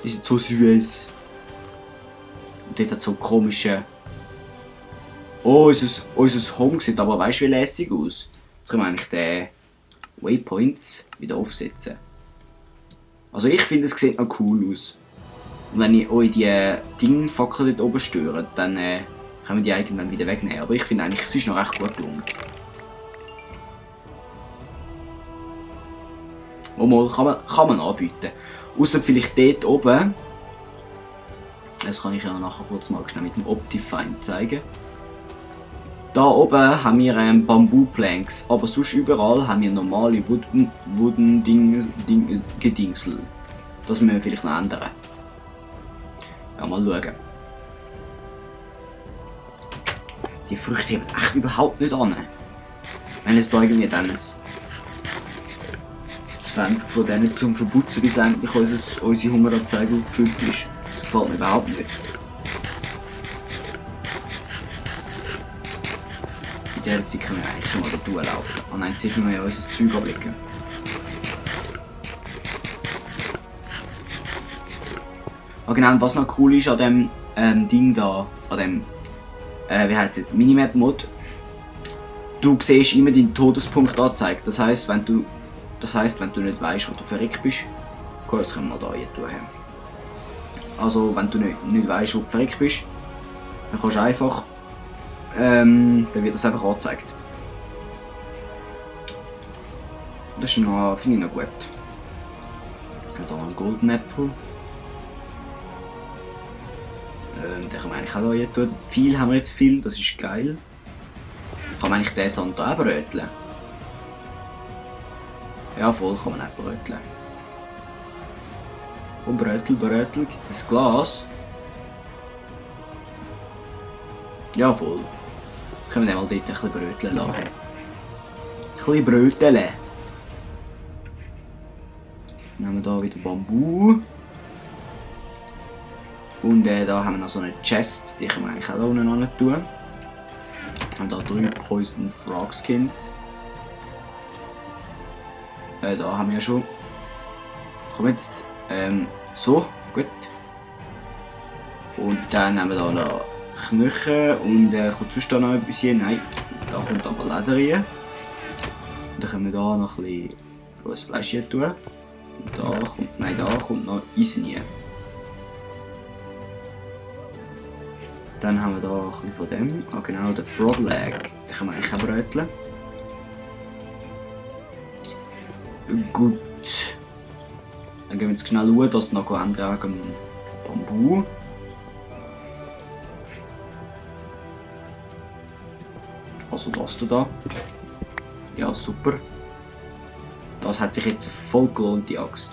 Die sind so süß. Und dort hat so komische... Oh, unser Home sieht aber weißt du wie lässig aus. Jetzt können wir eigentlich den Waypoints wieder aufsetzen. Also ich finde, es sieht noch cool aus. Und wenn ich euch die Dingfackel dort oben störe, dann können wir die irgendwann wieder wegnehmen. Aber ich finde eigentlich, es ist noch recht gut gelungen. Oh mal, kann man anbieten. Außer vielleicht dort oben. Das kann ich ja nachher kurz mal schnell mit dem Optifine zeigen. Da oben haben wir Bamboo-Planks, aber sonst überall haben wir normale Wooden Gedingsel. Das müssen wir vielleicht noch ändern. Ja, mal schauen. Die Früchte heben echt überhaupt nicht an. Wenn es da irgendwie dann 20 von denen zum Verputzen, bis eigentlich unsere Hungeranzeige aufgefüllt ist. Das gefällt mir überhaupt nicht. In dieser Zeit können wir eigentlich schon mal da durchlaufen. Oh nein, jetzt müssen wir ja unser Zeug ablegen. Ah genau, und was noch cool ist an dem Ding da, an dem, wie heisst es jetzt, Minimap-Mod, du siehst immer deinen Todespunkt angezeigt. Das heisst, wenn du nicht weißt, wo du verreckt bist, gut, das können wir mal hier tun. Also, wenn du nicht weißt, wo du verreckt bist, dann kannst du einfach, dann wird das einfach angezeigt. Das ist noch, finde ich noch gut. Hier noch ein Golden Apple. Den können wir eigentlich auch hier tun. Viel haben wir jetzt viel, das ist geil. Kann man eigentlich den Sand hier auch bröteln? Ja, voll kann man einfach bröteln. Komm, Brötel, gibt es Glas? Ja, voll. Können wir den mal dort ein bisschen bröteln lassen. Ein bisschen bröteln. Dann nehmen wir hier wieder Bambu. Und da haben wir noch so eine Chest, die können wir eigentlich auch da unten hin tun. Wir haben hier 3 Poison Frog Skins. Da haben wir ja schon. Komm jetzt. So, gut. Und dann haben wir hier noch Knochen und kommt sonst da noch etwas hier? Nein, da kommt aber Leder rein. Und dann können wir hier noch ein bisschen rohes Fleisch hier tun. Und da kommt noch Eisen rein. Dann haben wir hier ein bisschen von dem. Ah genau, den Frog Leg. Den können wir eigentlich auch bröteln. Gut. Dann gehen wir jetzt schnell schauen, dass noch ändern am Bambu. Also das da. Ja, super. Das hat sich jetzt voll gelohnt, die Axt.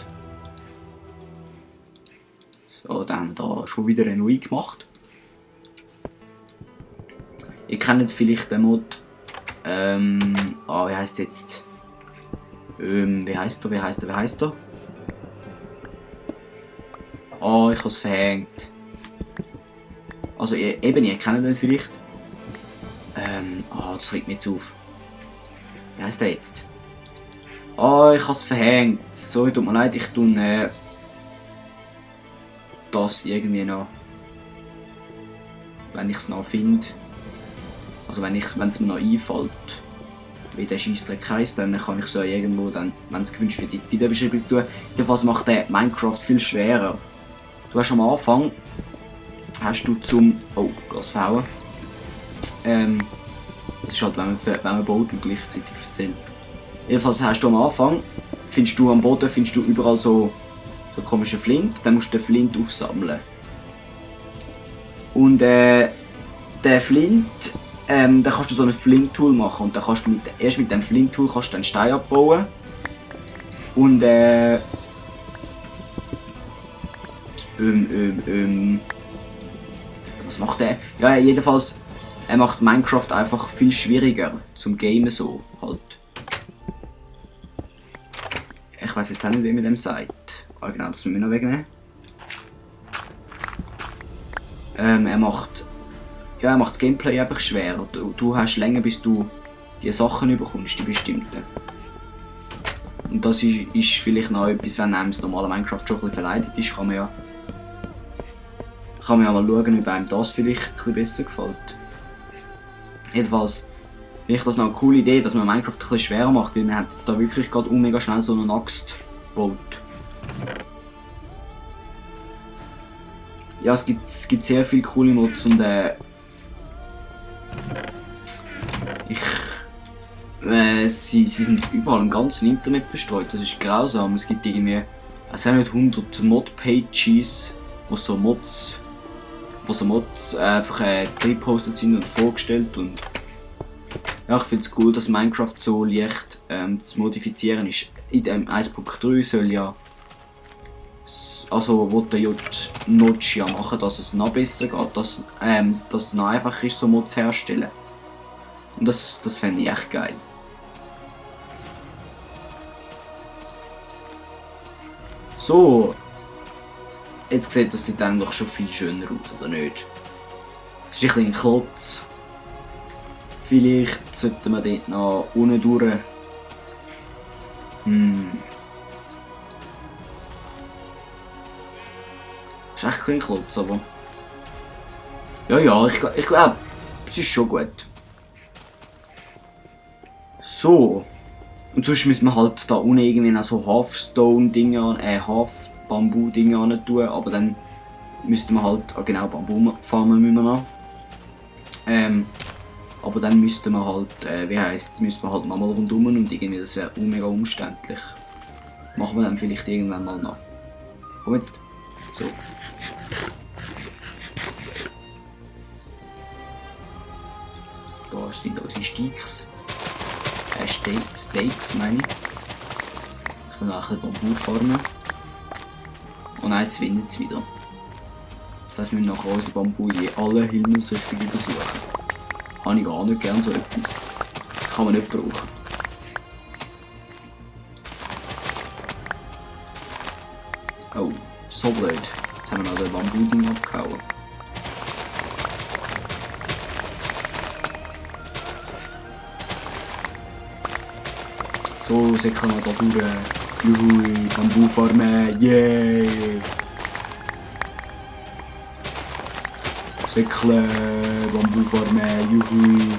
So, dann haben wir da schon wieder eine neue gemacht. Ihr kennt vielleicht den Mod. Wie heisst es jetzt? Wie heisst er? Oh, ich habe es verhängt. Also ihr kennt den vielleicht. Das regt mich jetzt auf. Wie heisst der jetzt? Oh, ich habe es verhängt. Sorry, tut mir leid, ich tue das irgendwie noch. Wenn ich es noch finde. Also wenn es mir noch einfällt, wie der Scheissdreck heisst, dann kann ich so irgendwo, dann, wenn es gewünscht wird, in der Beschreibung tun. Jedenfalls macht der Minecraft viel schwerer. Du hast am Anfang, oh, Glas verhauen. Das ist halt, wenn man baut und gleichzeitig erzählt. Jedenfalls hast du am Anfang, am Boden findest du überall so komische Flint, dann musst du den Flint aufsammeln. Und der Flint, dann kannst du so ein Flint-Tool machen und dann kannst du erst mit dem Flint-Tool kannst du einen Stein abbauen. Und was macht der? Ja, jedenfalls, er macht Minecraft einfach viel schwieriger zum Gamen so halt. Ich weiß jetzt auch nicht, wie man dem sagt. Aber genau, das müssen wir noch wegnehmen. Er macht das Gameplay einfach schwerer. Du hast länger, bis du die Sachen bekommst, die bestimmten. Und das ist vielleicht noch etwas, wenn einem das normale Minecraft schon ein bisschen verleidet ist, kann man ja Kann man ja mal schauen, ob einem das vielleicht ein bisschen besser gefällt. Jedenfalls finde ich das noch eine coole Idee, dass man Minecraft ein bisschen schwerer macht, weil man hat jetzt da wirklich gerade mega schnell so eine Axt gebaut. Ja, es gibt sehr viele coole Mods und sie sind überall im ganzen Internet verstreut. Das ist grausam. Es gibt irgendwie, es sind nicht 100 Mod-Pages, wo so Mods einfach gepostet sind und vorgestellt. Und ja, ich finde es cool, dass Minecraft so leicht zu modifizieren ist. In dem 1.3 soll ja, also will der Notch ja machen, dass es noch besser geht, dass es noch einfacher ist, so Mods herzustellen. Und das fände ich echt geil. So, jetzt sieht das dort eigentlich schon viel schöner aus, oder nicht? Es ist ein bisschen Klotz. Vielleicht sollten wir dort noch unten durch. Ist echt ein Klotz, aber. Ja, ich glaube, es ist schon gut. So. Und sonst müssen wir halt da unten irgendwie noch so Half-Stone-Dinger, Half-Bambu-Dinger tun, aber dann müssten wir halt, genau, Bambu farmen müssen wir noch. Aber dann müssten wir halt, müssten wir halt nochmal rundum und irgendwie, das wäre mega umständlich. Machen wir dann vielleicht irgendwann mal noch. Komm jetzt. So. Da sind unsere Steaks. Steaks meine ich. Ich will auch ein bisschen Bambu farmen. Und jetzt windet es wieder. Das heisst, wir müssen nachher unsere Bambu in alle Himmelsrichtungen besuchen. Habe ich gar nicht gern so etwas. Kann man nicht brauchen. Oh, so blöd. Jetzt haben wir noch den Bambu-Ding abgehauen. So, säckeln wir da durch. Juhui, Bambu-Farmen, yay! Säckeln, Bambu-Farmen, juhui!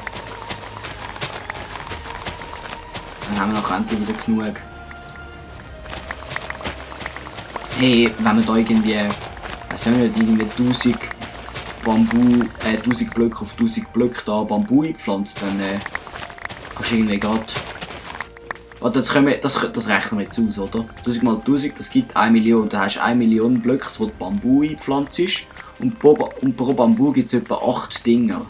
Dann haben wir noch endlich wieder genug. Hey, wenn wir da irgendwie, weiß ich nicht, irgendwie 1000 Bambu, 1000 Blöcke auf 1000 Blöcke da Bambu einpflanzt, dann kannst du irgendwie gerade. Das rechnen wir jetzt aus, oder? 1000 mal 1000, das gibt 1 Million. Da hast du 1 Million Blöcke, wo Bambu eingepflanzt ist. Und pro Bambu gibt es etwa 8 Dinger.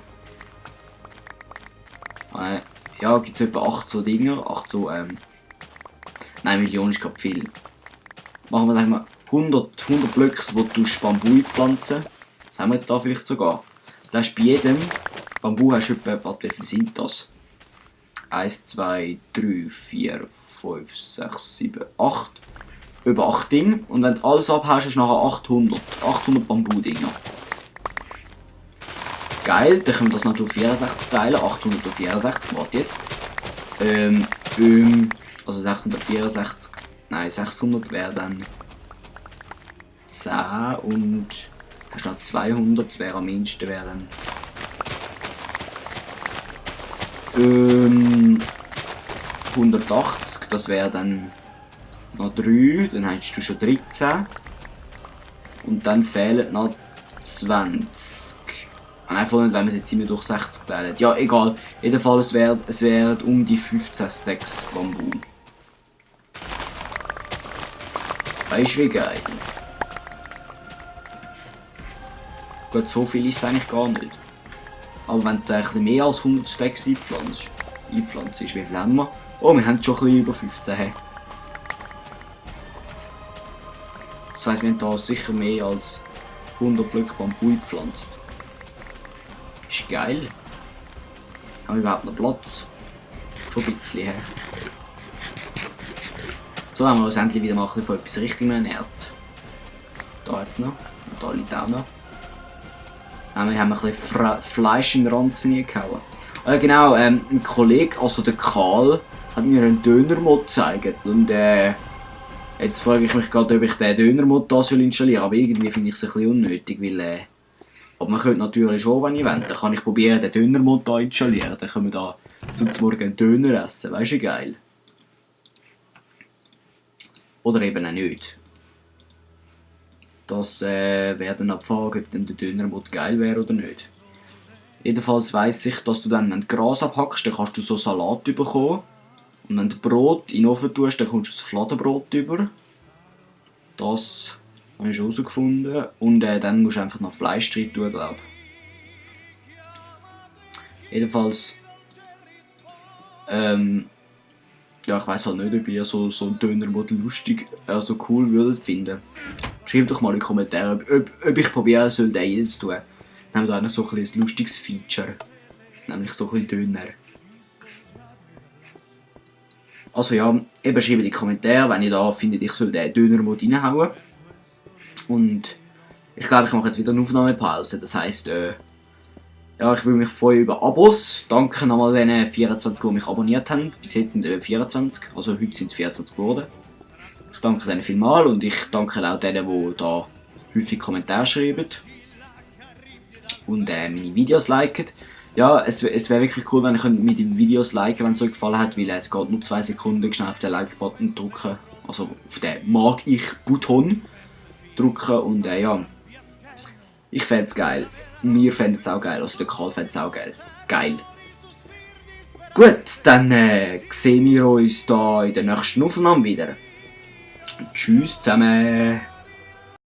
Ja, gibt es etwa 8 so Dinger. 8 so, Nein, Million ist gerade viel. Machen wir, sagen wir 100 Blöcke, wo du Bambu einpflanzen. Das haben wir jetzt da vielleicht sogar. Da hast bei jedem Bambu hast du etwa, wie viel sind das? 1, 2, 3, 4, 5, 6, 7, 8. Über 8 Dinge. Und wenn du alles abhast, hast du nachher 800 Bambu-Dinger. Geil, dann können wir das noch durch 64 teilen. 800 durch 64, warte jetzt. Also 664. Nein, 600 wäre dann 10 und hast noch 200, das wäre am mindesten, wäre dann 180, das wäre dann noch 3, dann hättest du schon 13 und dann fehlen noch 20. Einfach nicht, wenn wir es jetzt immer durch 60 teilen. Ja, egal. Jedenfalls es wären um die 15 Stacks Bambu. Weißt du, wie geil? Gut, so viel ist es eigentlich gar nicht. Aber wenn du ein bisschen mehr als 100 Stacks einpflanzt, wie viel haben wir? Oh, wir haben schon ein bisschen über 15. He. Das heisst, wir haben hier sicher mehr als 100 Blöcke Bambu eingepflanzt. Ist geil. Haben wir überhaupt noch Platz? Schon ein bisschen. He. So haben wir uns endlich wieder mal ein bisschen von etwas Richtigem ernährt. Da jetzt noch. Und da liegt auch noch. Wir haben ein bisschen Fleisch in den Ranzen gehauen. Genau, ein Kollege, also der Karl, hat mir einen Döner-Mod gezeigt. Und jetzt frage ich mich gerade, ob ich den Döner-Mod da installieren soll. Aber irgendwie finde ich es ein bisschen unnötig, weil Aber man könnte natürlich schon, wenn ich will, dann kann ich probieren, den Dönermod zu installieren. Dann können wir da zum Morgen einen Döner essen. Weißt du, geil. Oder eben auch nicht. Das wäre dann die Frage, ob dann der Dönermod geil wäre oder nicht. Jedenfalls weiss ich, dass du dann, wenn du Gras abhackst, dann kannst du so Salat bekommen. Und wenn du Brot in den Ofen tust, dann kommst du das Fladenbrot über. Das habe ich schon herausgefunden. Und dann musst du einfach noch Fleisch drin tun, glaube ich. Jedenfalls. Ja, ich weiss halt nicht, ob ihr so einen Dönermodell lustig, also cool würdet finden. Schreibt doch mal in die Kommentare, ob ich probieren soll, den jetzt zu tun. Dann haben wir da noch so ein lustiges Feature. Nämlich so ein bisschen Döner. Also ja, eben schreibt in die Kommentare, wenn ihr da findet, ich soll den Dönermod reinhauen. Und ich glaube, ich mache jetzt wieder eine Aufnahmepause. Das heisst, ja, ich würde mich freuen über Abos. Danke nochmal den 24, die mich abonniert haben. Bis jetzt sind es 24, also heute sind es 24 geworden. Ich danke denen vielmals und ich danke auch denen, die da häufig Kommentare schreiben. Und meine Videos liken. Ja, es wäre wirklich cool, wenn ihr mit den Videos liken, wenn es euch gefallen hat, weil es geht nur 2 Sekunden, schnell auf den Like-Button drücken. Also auf den Mag-ich-Button drücken und ja, ich fände es geil. Wir fänden es auch geil, also der Karl fände es auch geil. Geil. Gut, dann sehen wir uns da in der nächsten Aufnahme wieder. Tschüss zusammen.